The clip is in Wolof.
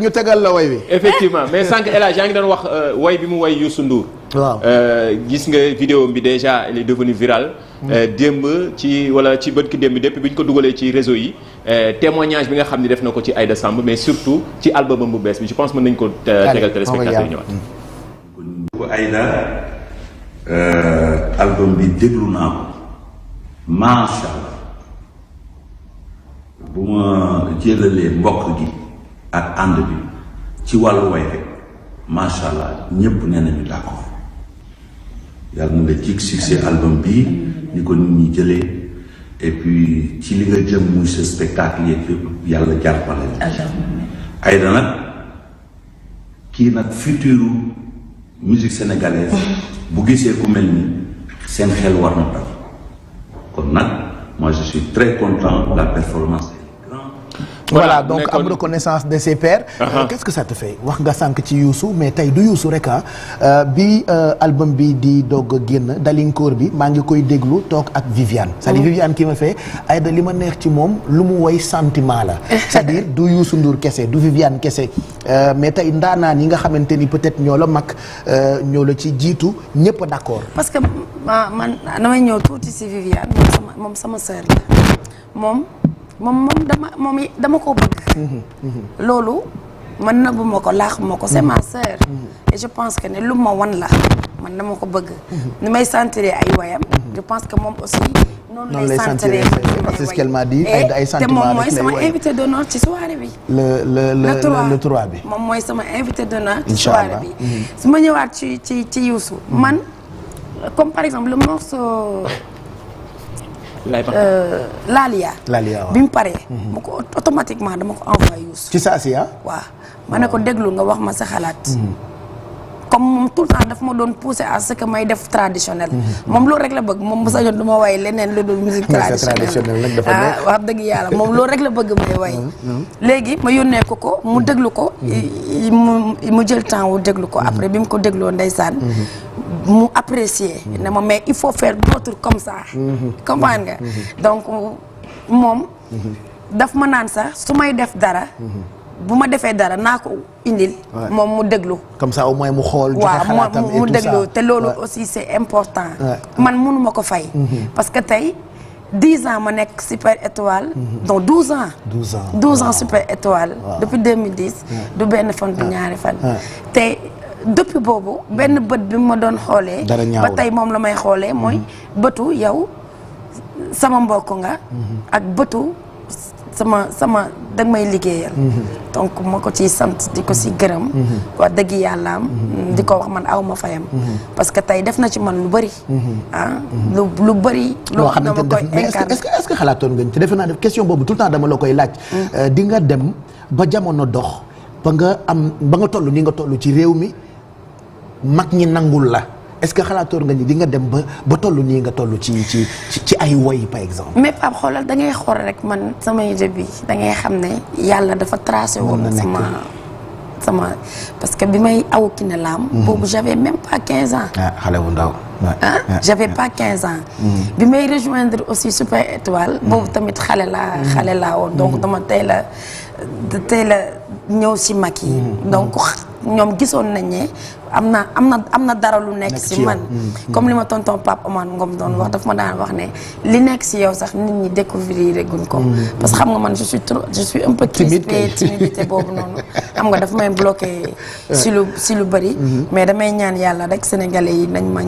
ñu tegal la way wi. effectivement mais sànq El Hadj yaa ngi doon wax way bi mu way Youssou Ndour. waaw gis nga vidéo bi déjà elle est devenue virale. démb ci wala ci bët ki démb depuis bi ñu ko dugalee ci réseau yi témoignage bi nga xam ne def na ko ci Aïda Samb mais surtout ci album bu bees bi je pense mën nañu ko tegal téléspectateurs yi ñëwaat. ko Aïda album bi déglu naa ko macha allah bu ma jëlalee mbokk gi ak ànd bi ci wàllu way rek macha allah ñëpp nee nañu d'accord yàlla na nga jig succès album bi ni ko nit ñi jëlee et puis ci li nga jëm muy sa spectacle yeeg yàlla jàppale la. Aïda nag kii nag futur musique sénégalaise bu gisee ku mel ni seen xel war na dal kon nag moi je suis très content de la performance. voilà donc am reconnaissance de ses pairs. Qu'est-ce que ça te fait wax nga sànq ci Youssou mais tey du Youssou rek bi album bi di doog a génn dalinkoor bi maa ngi koy déglu toog ak Viviane. c'est-à-dire Viviane ki ma fee Aïda li ma neex ci moom lu mu woy sentiment la. c'est-à-dire du Youssou Ndour kese du Viviane kese mais tey ndaanaan yi nga xamante ni peut-être ñoo la mag ñoo la ci jiitu ñëpp a d'accord. parce que man damay ñëw tuuti si Viviane moom sama sœur la moom dama ko bëgg. loolu man nëbbu ma ko laax ma ko c'est ma sœur. et je pense que ne lu ma wan la man dama ko bëgg. ni may sentir ay wayam. je pense que moom aussi. noonu lay sentir c'est ce qu'elle m'a dit ay sentiments te moom mooy sama invité d'honneur ci soirée bi. le 3 bi. moom mooy sama invité d'honneur ci soirée bi. su ma ñëwaat ci Youssou. man comme par exemple le morceau. Laalia waaw bi mu paree. ma ko automatiquement dama ko envoyé Youssou. ci saa si waaw ma ne ko déglu nga wax ma sa xalaat. comme moom tout le temps daf ma doon pousser à ce que may def traditionnel. moom loolu rek la bëgg moom bu sañoon du ma way leneen lu dul musique traditionnelle. wax dëgg yàlla moom loolu rek la bëgg may way. léegi ma yónnee ko mu déglu ko. mu jël temps wu déglu ko après bi mu ko dégloo ndeysaan. mu apprécier ne ma mais il faut faire d'autres comme ça. comprendre nga. donc moom. daf ma naan sax su may def dara. bu ma defee dara naa ko indil. moom mu déglu. comme ça au moins mu xool. joxe xalaatam mu déglu te loolu aussi c'est important. man mënuma ko fay. parce que tey 10 ans ma nekk Super Étoile. donc 12 ans. 12 ans Super Étoile. depuis 2010. du benn fan du ñaari fan. te depuis boobu benn bët bi ma doon xoolee. ba tey moom la may xoolee mooy bëtu yow sama mbokk nga. ak bëtu. sama dag may liggéeyal. donc ma ko ciy sant di ko si gërëm. wax dëgg yàllaam. di ko wax man aw ma fayam. parce que tey def na ci man lu bëri. lu bëri. loo xam ne ma koy incarné est-ce que xalaatoon nga te defe naa def question boobu tout le temps dama la koy laaj. di nga dem ba jamono dox ba nga toll ni nga toll ci réew mi mag ñi nangul la. est-ce que xalaatoon nga ni di nga dem ba toll nii nga toll ci ay woy par exemple. mais Pape xoolal da ngay xool rek man samay début da ngay xam ne yàlla dafa tracé woon sama parce que bi may aw Kiné Lam. boobu j'avais même pas 15 ans. xale bu ndaw. j'avais pas 15 ans. bi may rejoindre aussi Super Étoile. boobu tamit xale laa woon. donc dama teel a ñëw si mag yi. donc ñoom gisoon nañ ne am na dara lu nekk si man. comme li ma tonton Pape Omar Ngom doon wax daf ma daan wax ne li nekk si yow sax nit ñi découvrir guñ ko. parce que xam nga man je suis un peu crispée timidité boobu noonu. xam nga daf may bloqué si lu bëri. mais damay ñaan yàlla rek sénégalais yi nañ ma.